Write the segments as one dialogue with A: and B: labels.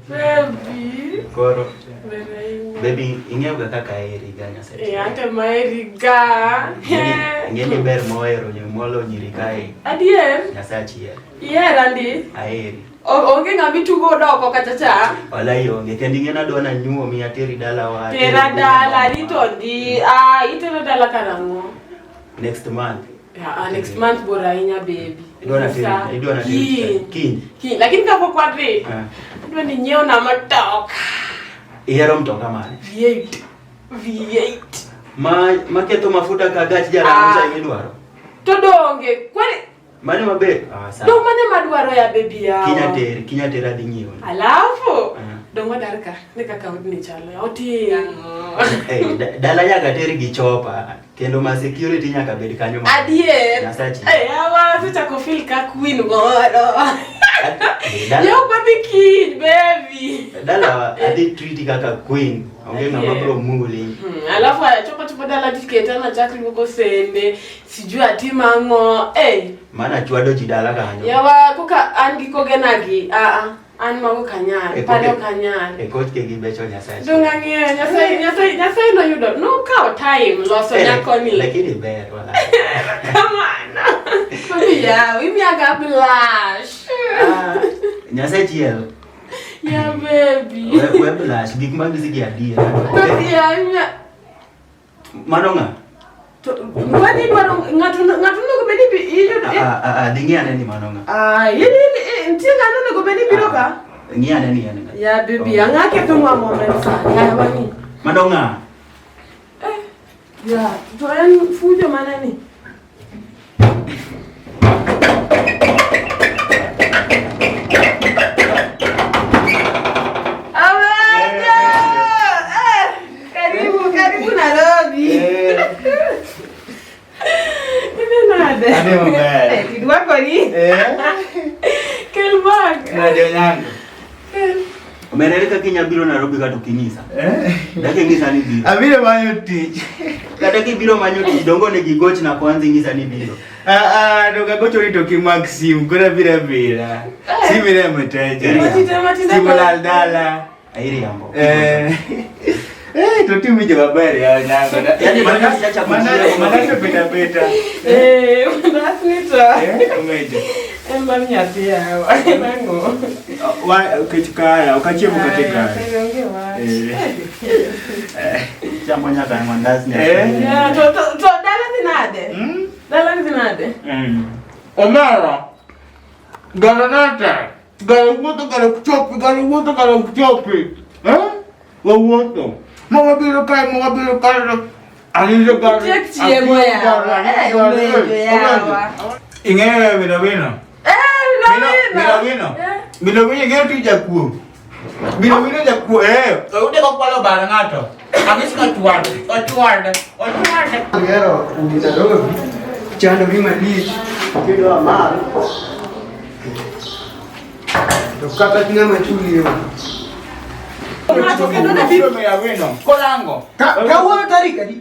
A: Baby.
B: Koro.
A: Baby.
B: Baby, ing'eyo ga kaka aheri ga Nyasaye.
A: Eh, ante maheri ga.
B: Ing'e ni ber mohero molo nyiri kae.
A: Adier.
B: Nyasaye achiel.
A: Ihera ndi.
B: Aheri.
A: Onge ng'ama itugo oko kacha cha.
B: Walai onge. Kendo ing'e nadwa nanyuomi ateri dalawa.
A: Tera dala rito ndi. Ah, itero dala karang'o?
B: Next month.
A: Yeah, next month bora ahinya baby.
B: Idwa na teri, idwa na teri. Kiny.
A: Kiny. Lakini kapok wadhi. Adwa ni nyiew na mtoka.
B: Ihero mtoka mane?
A: V8. V8.
B: Ma maketho mafuta ka gach jaramo cha idwaro.
A: To donge, kwani
B: Mane maber? Ah, sawa.
A: Dong mane madwaro ya baby yao.
B: Kinya ter, kinya ter adhi nyiewo.
A: Alafu dong wadar ka, ne kaka odni chalo. Otin.
B: Eh, dala nyaka ter gi chopa kendo ma security nyaka bed kanyo ma.
A: Adier.
B: Nyasachi.
A: Eh, awa asechako feel ka queen moro.
B: Dala,
A: Yo baby kiny baby.
B: dala adhi treat kaka queen. Onge ng'ama bro muli.
A: Alafu achopo chopo dala tiketa na chak luoko sende, sijui atim ang'o. Eh.
B: Mana chwado ji dala kanyo.
A: Yawa koka an gi kogenagi, a a an mago kanyal,
B: E
A: pale
B: koke-
A: ok anyal.
B: E koch ke gibecho Nyasaye.
A: Dong ang'eyo, Nyasaye Nyasaye Nyasaye noyudo, nokawo time loso
B: Eh,
A: nyakoni.
B: Lakini ber wala.
A: Kamano. Baby yawa, imiyaga blush.
B: Ah, Nyasaye chiel.
A: Yeah baby.
B: We blush gik mang'isi gi adiera.
A: Baby ya imiya
B: Mano ng'a?
A: To kwani idwaro ng'ato ng'ato onego bed ni iyudo
B: Ah, ah, ah, dhi ng'i ane ni mano ng'a.
A: Ah, nitie ng'ano onego bed ni biro ka?
B: Ng'i ane ni en ng'a.
A: Ya baby, ang'a ketho nwa moment sani. Ya wani.
B: Mano ng'a?
A: Eh, ya, to en fujo mana ni. Awejo! Eh, karibu, karibu Nairobi. Idhi nade?
C: Adhi maber.
A: Eh, Idwakori?
C: Eh.
A: Kel bag.
C: Nade Onyango?
A: Kel.
B: Omera ere kaka inya biro Nairobi kata ok inyisa?
C: Eh?
B: Dak inyisa ni biro.
C: Abiro manyo tich.
B: Kata kibiro manyo tich dongo onego igochna kwanza inyisa ni biro.
C: Ah ah, to kagochoni to kimak simu, koro abiro abira. Simu ine mteja.
A: Matinde matinde.
C: Simu lal dala.
B: Airiambo.
C: Eh. Eh, to tim winjo maber ya Onyango.
B: Yaani mandas chacha
C: Mandas mandas beta beta.
A: Eh, mandas ni to.
C: Eh, omejo.
A: En mar nyathi yawa. En ang'o?
C: Wa kech kaya, ok achiemo kata e kaya.
A: Ay, onge wach.
C: Eh.
B: Chamo nyaka mandas
C: Eh.
B: nyathi.
A: Yeah, to dala dhi nade?
C: Mm?
A: Dala dhi nade?
C: Mm. Omera. Garanata. Gara wuotho gara ok chopi, gara wuotho gara ok chopi. Eh? Wawuotho. Ma wabiro kae, ma wabiro kae. Awinjo gari.
A: Tiek chiemo
C: awinjo
A: yawa.
C: gari,
A: Eh,
C: awinjo gari.
A: omejo yawa.
C: Ing'eyo Mino Wino?
A: Eh,
C: Mino Mino Wino.
A: Eh.
C: Mino Wino ing'eyo tij jakuo. Mino Wino jakuo, eh. Oyude kokwalo bar ng'ato. Ang'is ka chwade, ochwade, ochwade.
D: Gero udi Nairobi chando gi malich kidwa mar to kata ng'ama chuli yo.
A: Ng'ato kendo ne bi
C: Mino Wino. Korango.
D: Kawuono tarik adi?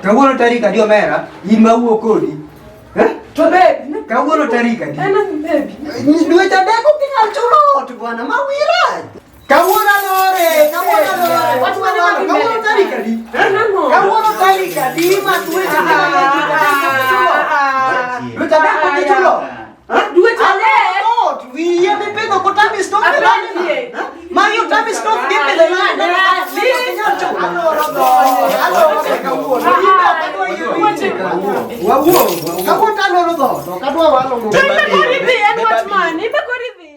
D: Kawuono tarik adi omera? In ma wuo kodi. Eh?
A: To baby,
D: Kawuono tarik adi?
A: en ang' baby.
D: Dweche adek ok inyal chulo ot bwana, ma wirach. Kawuono alore, kawuono alore.
A: Wach mane madhi mbele
D: Kawuono tarik adi?
A: En ang'o?
D: Kawuono tarik adi ma dweche adek ok ichulo? Dweche adek ok ichulo?
A: Dweche adek?
D: Ot, wiye mipidho kotami stop
A: Apenjie.
D: Magi otami stop gi pidho nade? Ok inyal chulo. Aloro dhoot, aloro kawuono. In be ok adwa yie winji kawuono. Wawuo, kawuono to aloro dhoot, ok adwa walo
A: To ibe kori dhi, en wach mane? Ibe kori dhi.